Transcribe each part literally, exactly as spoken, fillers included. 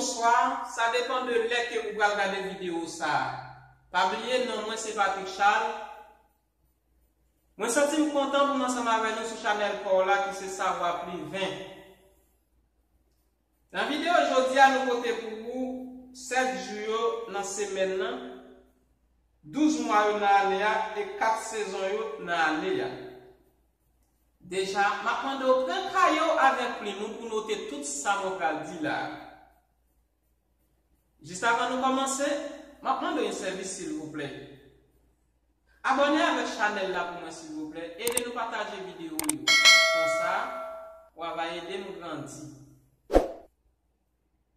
Bonswa, sa depann de lè ke ou pral gade videyo sa a. Pa bliye, non mwen se Patrick Charles. Mwen santi m kontan pou m ansanm avè nou sou chanèl pa w la ki se Savwa Pli Ven. Nan videyo jodi a, nou pote pou ou sèt jou yo nan semèn nan, douz mwa yo nan ane a e kat sezon yo nan ane a. Deja, m ap mande w pran kaye w avèk plim ou pou note tout sa mwen pral di la a. Jis avan nou kòmanse, m ap mande w yon sèvis silvouplè. Abòne avèk chanèl la pou mwen silvouplè, ede nou pataje videyo yo. Konsa, w a va ede m grandi.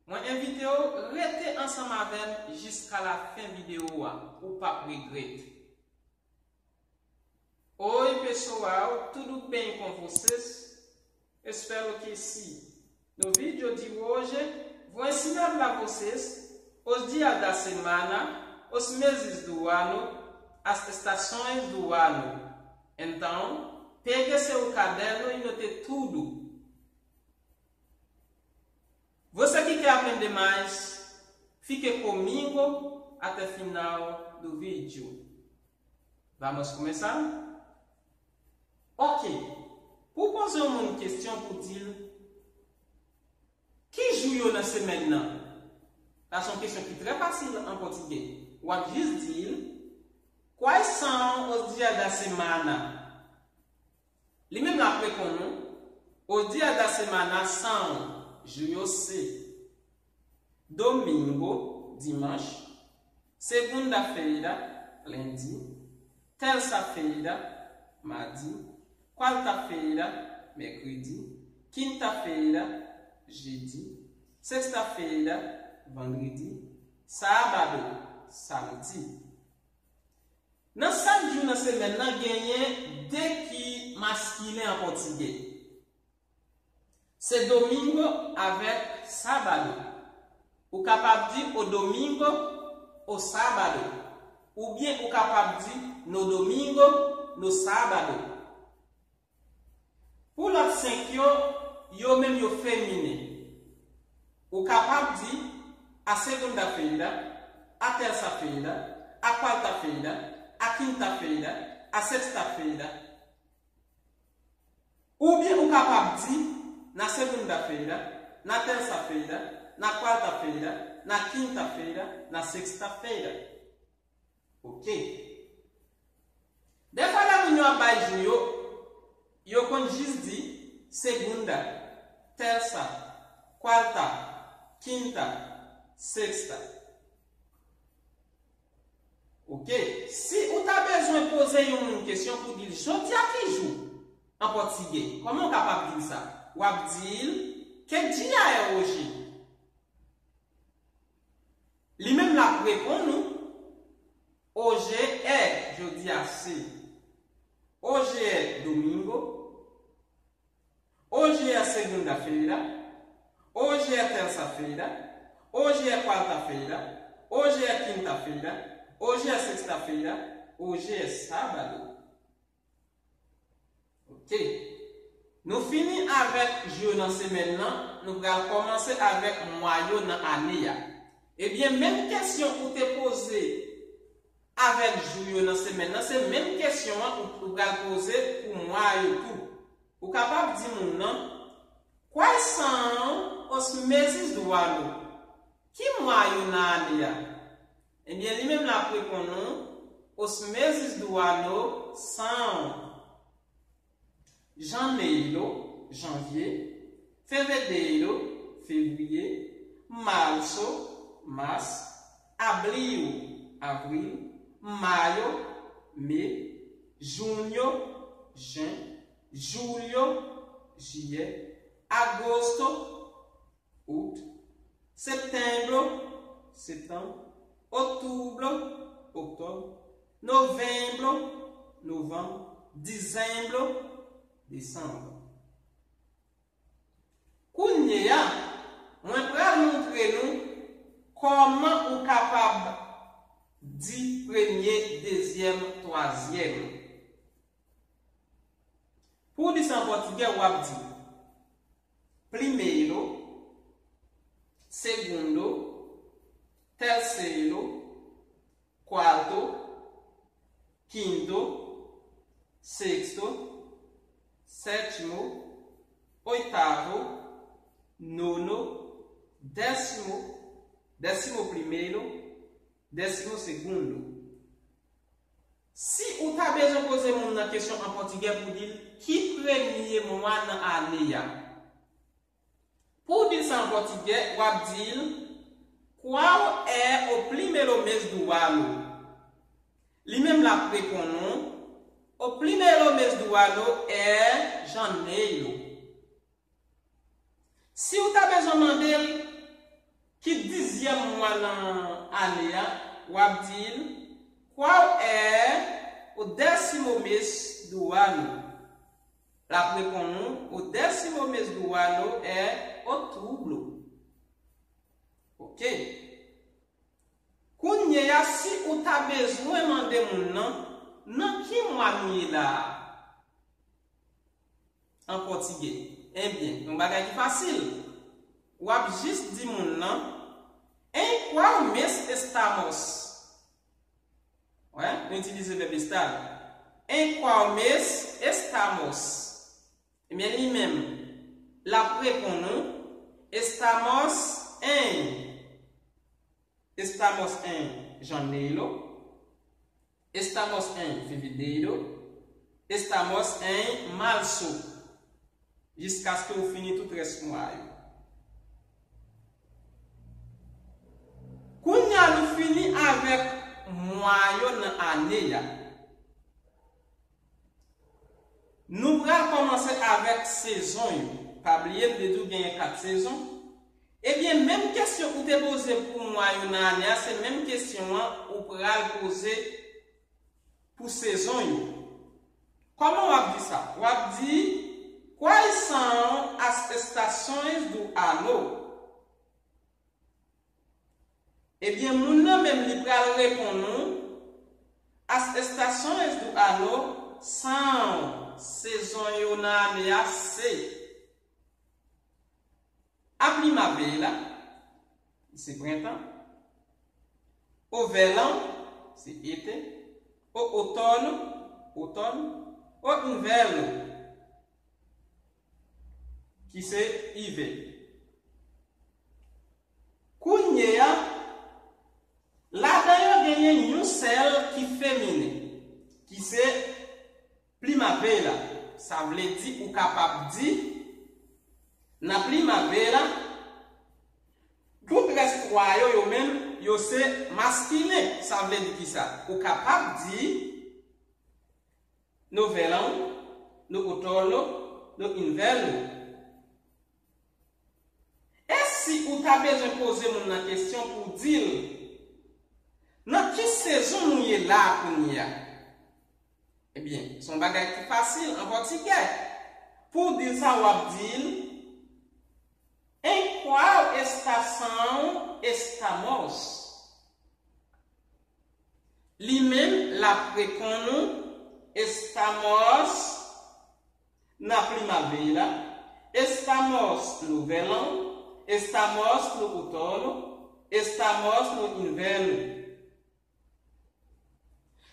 Mwen envite w rete ansanm avè m jiska lafen videyo a, ou p ap regrèt. Oi, pessoal, tudo bem com vocês? Espero que sim. No vídeo de hoje, vou ensinar pra vocês os dias da semana, os meses do ano, as estações do ano. Então, pegue seu caderno e note tudo. Você que quer aprender mais, fique comigo até final do vídeo. Vamos começar? Ok. Pou w poze yon moun kesyon pou di l ki jou yo nan semèn nan, sa se yon kesyon ki trè fasil an pòtigè. W ap jis di l, Quais são os dias da semana? Li menm l ap reponn ou, Os dias da semana são, jou yo se, domingo, dimanch, segunda-feira, lendi, terça-feira, madi, quarta-feira, mèkredi, quinta-feira, jedi, sexta-feira, vandredi, sábado, samdi. Nan sèt jou nan semèn nan, genyen de ki maskilen an pòtigè. Se domingo avèk sábado. Ou kapab di o domingo, o sábado. Oubyen ou kapab di no domingo, no sábado. Pou lòt senk yo, yo menm yo feminen. Ou kapab di a segunda-feira, a terça-feira, a quarta-feira, a quinta-feira, a sexta-feira. Oubyen ou kapab di na segunda-feira, na terça-feira, na quarta-feira, na quinta-feira, na sexta-feira. Ok. Dèfwa lè moun yo ap bay jou yo, yo konn jis di segunda, terça, quarta, quinta, sexta. Ok. Si ou ta bezwen poze yon moun kesyon pou di l jodi a ki jou an pòtigè, kòman w kapab di l sa? W ap di l, Que dia é hoje? Li menm l ap reponn ou, Hoje é, jodi a se. Hoje é domingo. Hoje é segunda-feira. Hoje é terça-feira. Hoje é quarta-feira. Hoje é quinta-feira. Hoje é sexta-feira. Hoje é sábado. Ok. Nou fini avèk jou yo nan semèn nan, nou pral kòmanse avèk mwa yo nan ane a. Ebyen, menm kesyon ou te poze avèk jou yo nan semèn nan, se menm kesyon an ou, ou pral poze pou mwa yo tou. Ou kapab di moun nan, Quais são os meses do ano? Ki mwa yo nan ane a? Ebyen, li menm l ap reponn nou, Os meses do ano são janeiro, janvier, fevereiro, février, março, mars, abril, avril, maio, mai, junho, juin, julho, juillet, agosto, août, setembro, septembre, outubro, octobre, novembro, novembre, dezembro, décembre. Kounye a, mwen pral montre nou kòman ou kapab di premye, dezyèm, twazyèm. Pou w di sa an pòtigè, w ap di primeiro, segundo, tercero, cuarto, quinto, sexto, sétimo, oitavo, nono, décimo, décimo primero, décimo segundo. Si ou ta bezwen poze moun nan kesyon an pòtigè pou di l ki premye mwa nan ane a, pou w di l sa an pòtigè, w ap di l: "Qual é o primeiro mês do ano?" Li menm l ap reponn ou: "O primeiro mês do ano é janeiro." Si w ta bezwen mande l ki dizyèm mwa nan ane a, w ap di l: "Qual é o décimo mês do ano?" L ap reponn ou: "O décimo mês do ano é outubro." Ok. Kounye a, si ou ta bezwen mande moun nan, nan ki mwa nou ye la a? An pòtigè. Ebyen, yon bagay ki fasil. W ap jis di moun nan: "Em qual mês estamos?" Wè, nou itilize vèb estar. "Em qual mês estamos?" Ebyen, li menm, l ap reponn ou: "Estamos em." Estamos em janeiro. Estamos em fevereiro. Estamos em março. Jiskaske ou fini tout rès mwa yo. Kounye a nou fini avèk mwa yo nan ane a. Nou pral kòmanse avèk sezon yo. Pa bliye, m te di w genyen kat sezon. Ebyen, menm kesyon ou te poze pou mwa yo nan ane a, se menm kesyon an ou pral poze pou sezon yo. Kòman w ap di sa? W ap di: "Quais são as estações do ano?" Ebyen, moun nan menm li pral reponn ou: "As estações do ano são", sezon yo nan ane a se: "A primavera", se prentan. "O verão", se ete. "O outono", otòn. "O inverno", ki se ivè. Kounye a, ladan yo genyen yon sèl ki feminen, ki se primavera. Sa vle di ou kapab di nan primavera, tout rès twa yo, yo menm, yo se maskilen. Sa vle di kisa? Ou kapab di no verão, no outono, no inverno. E si ou ta bezwen poze moun nan kesyon pou w di l nan ki sezon nou ye la a kounye a? Ebyen, se yon bagay ki fasil an pòtigè. Pou w di l sa, w ap di l: "Em qual estação estamos?" Li menm, l ap reponn ou: "Estamos na primavera, estamos no verão, estamos no outono, estamos no inverno."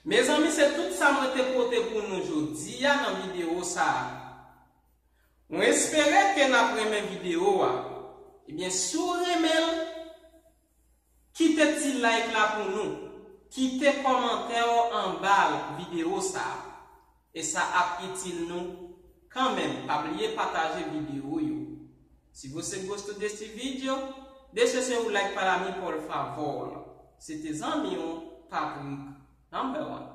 Mezanmi, se tout sa mwen te pote pou nou jodi a nan videyo sa a. Mwen espere ke n ap renmen videyo a. Ebyen, si w renmen l, kite ti like la pou nou. Kite kòmantè w anba videyo sa a. E sa ap itil nou kanmenm. Pa bliye pataje videyo yo. Se você gostou deste vídeo, deixe seu like para mim, por favor. Se te zanmi w, Patrick, number one.